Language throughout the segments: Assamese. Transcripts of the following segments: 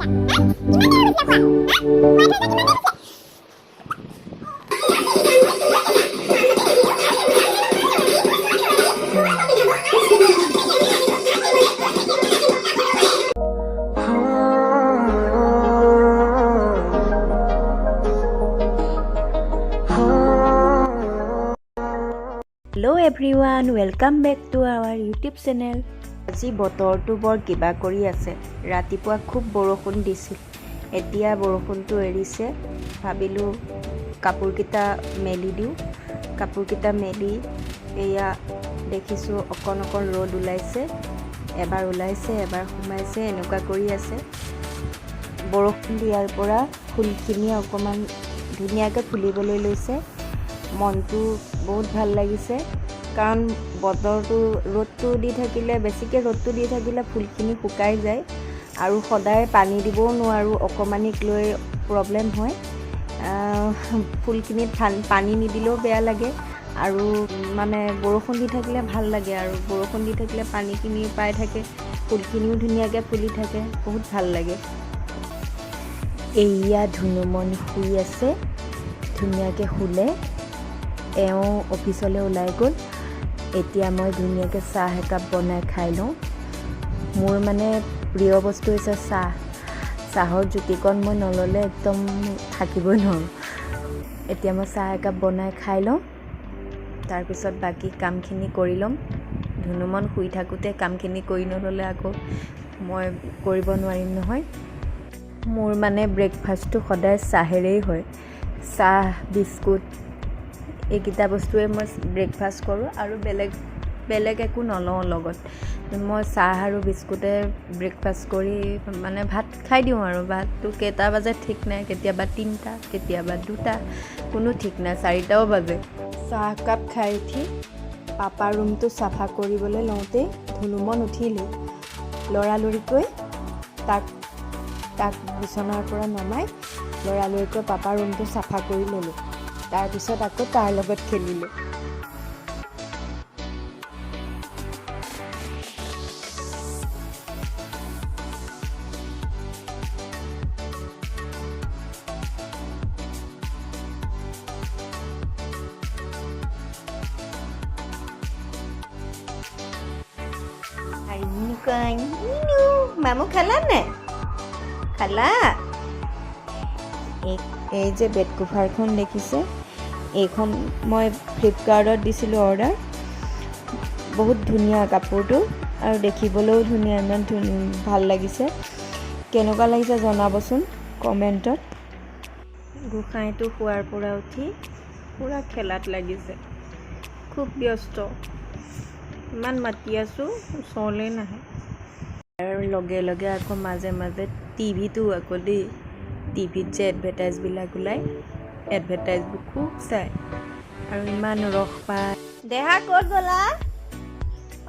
Hello everyone, welcome back to our YouTube channel. আজি বতৰটো বৰ কিবা কৰি আছে। ৰাতিপুৱা খুব বৰষুণ দিছিল, এতিয়া বৰষুণটো এৰিছে। ভাবিলোঁ কাপোৰকেইটা মেলি দিওঁ। কাপোৰকেইটা মেলি এয়া দেখিছোঁ অকণ অকণ ৰ'দ ওলাইছে। এবাৰ ওলাইছে, এবাৰ সোমাইছে, এনেকুৱা কৰি আছে। বৰষুণ দিয়াৰ পৰা ফুলখিনি অকণমান ধুনীয়াকৈ ফুলিবলৈ লৈছে। মনটো বহুত ভাল লাগিছে, কাৰণ বতৰটো ৰ'দটো দি থাকিলে, বেছিকৈ ৰ'দটো দি থাকিলে ফুলখিনি শুকাই যায় আৰু সদায় পানী দিবও নোৱাৰোঁ, অকণমানিক লৈ প্ৰব্লেম হয়। ফুলখিনিত পানী নিদিলেও বেয়া লাগে আৰু মানে বৰষুণ দি থাকিলে ভাল লাগে আৰু বৰষুণ দি থাকিলে পানীখিনি পাই থাকে, ফুলখিনিও ধুনীয়াকৈ ফুলি থাকে, বহুত ভাল লাগে। এইয়া ধুনুমন শুই আছে, ধুনীয়াকৈ শুলে। এওঁ অফিচলৈ ওলাই গ'ল। এতিয়া মই ধুনীয়াকৈ চাহ একাপ বনাই খাই লওঁ। মোৰ মানে প্ৰিয় বস্তু হৈছে চাহ। চাহৰ জুতিকণ মই নল'লে একদম থাকিবই নোৱাৰোঁ। এতিয়া মই চাহ একাপ বনাই খাই লওঁ, তাৰপিছত বাকী কামখিনি কৰি ল'ম। ধুনুমন শুই থাকোঁতে কামখিনি কৰি নল'লে আকৌ মই কৰিব নোৱাৰিম নহয়। মোৰ মানে ব্ৰেকফাষ্টটো সদায় চাহেৰেই হয়। চাহ, বিস্কুট, এইকেইটা বস্তুৱে মই ব্ৰেকফাষ্ট কৰোঁ আৰু বেলেগ বেলেগ একো নলওঁ লগত। মই চাহ আৰু বিস্কুটে ব্ৰেকফাষ্ট কৰি মানে ভাত খাই দিওঁ আৰু ভাতটো কেইটা বাজে ঠিক নাই, কেতিয়াবা 3টা, কেতিয়াবা 2টা, কোনো ঠিক নাই, 4টাও বাজে। চাহকাপ খাই উঠি পাপাৰ ৰুমটো চাফা কৰিবলৈ লওঁতেই ধুনুমন উঠিলেই। লৰালৰিকৈ তাক তাক বিচনাৰ পৰা নমাই লৰালৰিকৈ পাপাৰ ৰুমটো চাফা কৰি ল'লোঁ। তাৰপিছত আকৌ তাৰ লগত খেলিলোঁ। মামু খালা নে? খালা? এই যে বেড কভাৰখন দেখিছে, এইখন মই ফ্লিপকাৰ্টত দিছিলোঁ অৰ্ডাৰ। বহুত ধুনীয়া কাপোৰটো আৰু দেখিবলৈও ধুনীয়া, ইমান ভাল লাগিছে। কেনেকুৱা লাগিছে জনাবচোন কমেণ্টত। গোসাঁইটো শোৱাৰ পৰা উঠি পূৰা খেলাত লাগিছে, খুব ব্যস্ত। ইমান মাতি আছোঁ, ওচৰলৈ নাহে। আৰু লগে লগে আকৌ মাজে মাজে টিভিটো আকৌ দেই, টিভিত যে এডভাৰটাইজবিলাক ওলায়, এডভাৰটাইজবোৰ খুব চায় আৰু ইমান ৰস পায়। দেহা ক'ত গ'লা?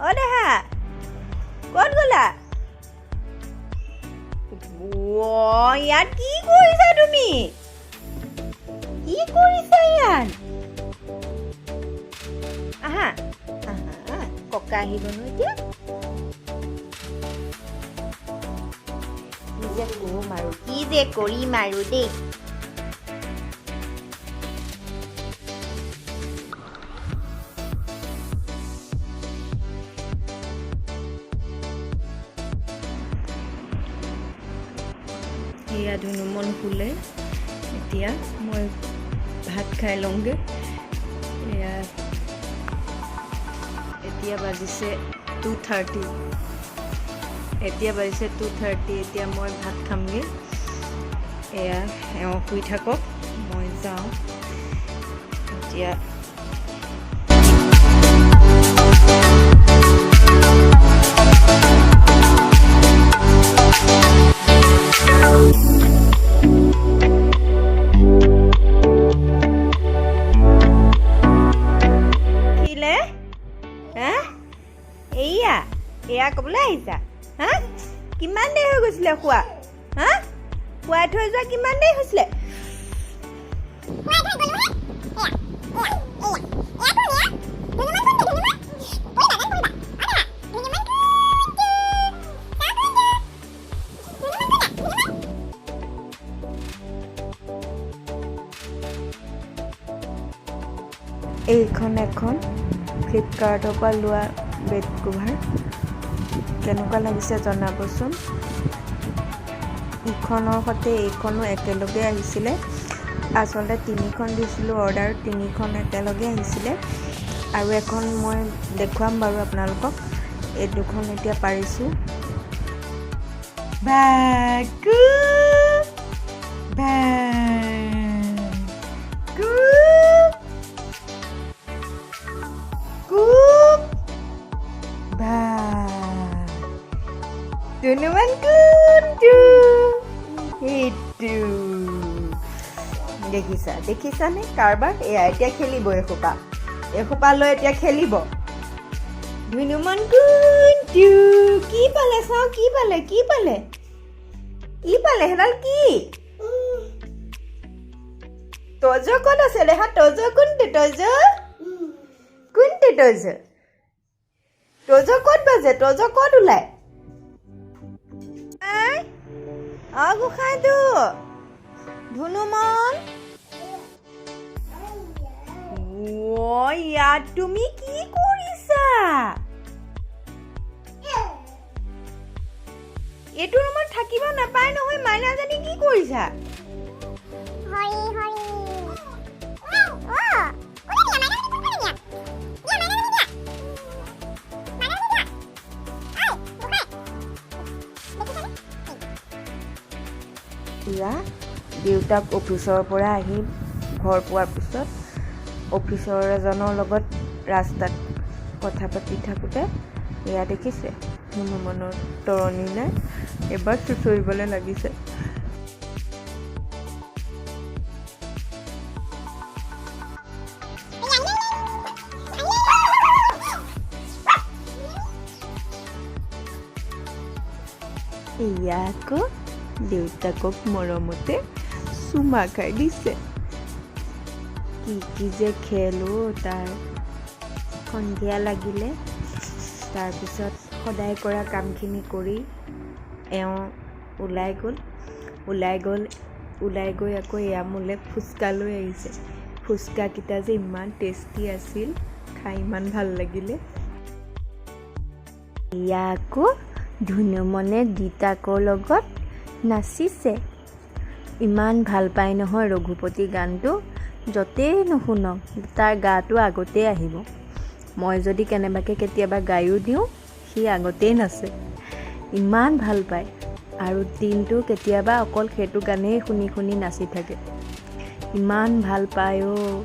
অ' দেহা ক'ত গ'লা? অ' ইয়াত কি কৰিছা তুমি? কি কৰিছা ইয়াত? আহা আহা, ককা আহিব ন এতিয়া। কি যে কৰিম আৰু, কি যে কৰিম আৰু দেই। এয়া ধুনুমন শুলে, এতিয়া মই ভাত খাই লওঁগৈ। এয়া এতিয়া বাজিছে 2:30, এতিয়া বাজিছে 2:30। এতিয়া মই ভাত খামগৈ। এয়া এওঁ শুই থাকক, মই যাওঁ এতিয়া। উঠিলে হা? এইয়া এয়া ক'বলৈ আহিছা হা? কিমান দেৰি হৈ গৈছিলে খোৱা? হা, খুৱাই থৈ যোৱা কিমান দেৰি হৈছিলে? এইখন এখন ফ্লিপকাৰ্টৰ পৰা লোৱা বেড কভাৰ। কেনেকুৱা লাগিছে জনাবচোন। ইখনৰ সৈতে এইখনো একেলগে আহিছিলে। আচলতে তিনিখন দিছিলোঁ অৰ্ডাৰ, তিনিখন একেলগে আহিছিলে। আৰু এখন মই দেখুৱাম বাৰু আপোনালোকক। এই দুখন এতিয়া পাৰিছোঁ। বাকু বাকু কুক বা। ধুনুমান কোনটো? সেইটো দেখিছা, দেখিছানে কাৰবাৰ? এয়া এতিয়া খেলিব। এসোপা এসোপা লৈ এতিয়া খেলিব। ধুনুমন কোনটো? কি পালে চাওঁ, কি পালে, কি পালে, কি পালে? সেইডাল কি? তজ ক'ত আছে দেহা? তজ কোনটো? তজ কোনটো? তজ, তজ ক'ত বাজে? তজ ক'ত ওলাই? অ গোসাঁইটো, ধুনুমন, অ ইয়াত তুমি কি কৰিছা? এইটো ৰুমত থাকিব নাপায় নহয় মাইনাজনী, কি কৰিছা? হৰি হৰি। অ কোনে দিয়া? মাইনাজনী কোনে দিয়া? দিয়া মাইনাজনী, দিয়া মাইনাজনী, দিয়া। ঐ গোসাঁই, দেখিছানে? এয়া দেউতাক অফিচৰ পৰা আহি ঘৰ পোৱাৰ পিছত অফিচৰ এজনৰ লগত ৰাস্তাত কথা পাতি থাকোঁতে এয়া দেখিছে, হনুমানৰ তৰণি নাই, এবাৰ চুঁচৰিবলৈ লাগিছে। এয়া আকৌ দেউতাকক মৰমতে চুমা খাই দিছে। কি কি যে খেল অ' তাৰ। সন্ধিয়া লাগিলে, তাৰপিছত সদায় কৰা কামখিনি কৰি এওঁ ওলাই গ'ল। ওলাই গ'ল, ওলাই গৈ আকৌ এয়া মোলৈ ফুচকা লৈ আহিছে। ফুচকাকেইটা যে ইমান টেষ্টি আছিল, খাই ইমান ভাল লাগিলে। এয়া আকৌ ধুনুমনে দেউতাকৰ লগত নাচিছে। ইমান ভাল পায় নহয় ৰঘুপতি গানটো, য'তেই নুশুনক তাৰ গাটো আগতেই আহিব। মই যদি কেনেবাকৈ কেতিয়াবা গায়ো দিওঁ, সি আগতেই নাচে, ইমান ভাল পায়। আৰু দিনটো কেতিয়াবা অকল সেইটো গানেই শুনি শুনি নাচি থাকে, ইমান ভাল পায় অ'।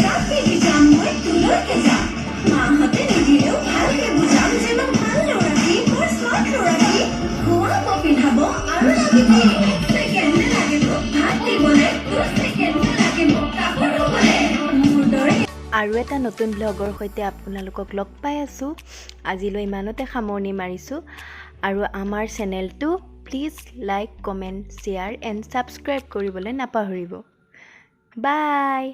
যাম যাম, মই তোলৈকে যাম। মাহঁতে নিদিলেও ভালকে বুজাম যে মই ভাল ল'ৰাটি, বৰ স্মাৰ্ট ল'ৰাটি। খুৱাব, পিন্ধাব আৰু লাগিব। এক ছেকেণ্ড নালাগিব ভাত দিবলে, 2 ছেকেণ্ড নালাগিব কাপোৰ ধুবলে। মোৰ দৰে আৰু এটা নতুন ব্লগৰ সৈতে আপোনালোকক লগ পাই আছোঁ। আজিলৈ ইমানতে সামৰণি মাৰিছোঁ আৰু আমাৰ চেনেলটো please like, comment, share and subscribe কৰিবলৈ নাপাহৰিব। বাই।